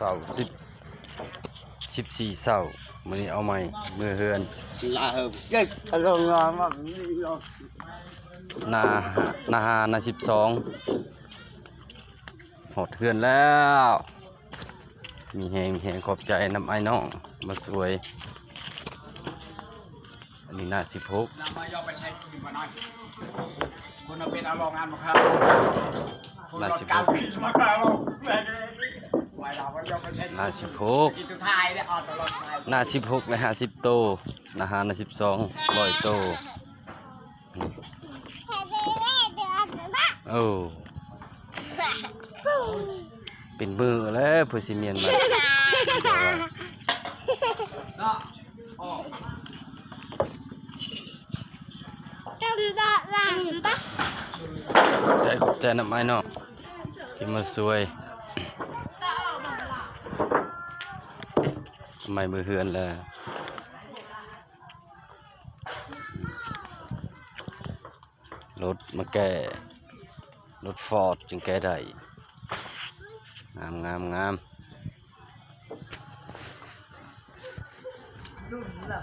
ເຊົ້າ ສິບ ສິບສີ່ເຊົ້າ ມື້ນີ້ເອົາໃໝ່ ເມືອເຮືອນ ລາວເຮັດອາລົມງາມ ນາ ນາຫ້າ ນາສິບສອງ ຮອດເຮືອນແລ້ວ. ມີແຮງ ມີແຮງ ຂອບໃຈນຳອ້າຍນ້ອງມາຊ່ວຍ. ອັນນີ້ໜ້າສິບຫົກ ໜ້າສິບຫົກ ໜ້າສິບຫົກ ໜ້າສິບຫົກ ແລະ ຫ້າສິບໂຕ ໜ້າຫ້າ ໜ້າສິບສອງ ຮ້ອຍໂຕ. ໂອ້ ເປັນມື້ແລ້ວ ເພື່ອຊິມ້ຽນມາ ຂອບໃຈ ຂອບໃຈນຳອ້າຍນ້ອງທີ່ມາຊ່ວຍ ໃໝ່ເມືອເຮືອນແລ້ວ. ລົດມາແກ້ ລົດຟອດຈຶ່ງແກ້ໄດ້ ງາມໆໆ.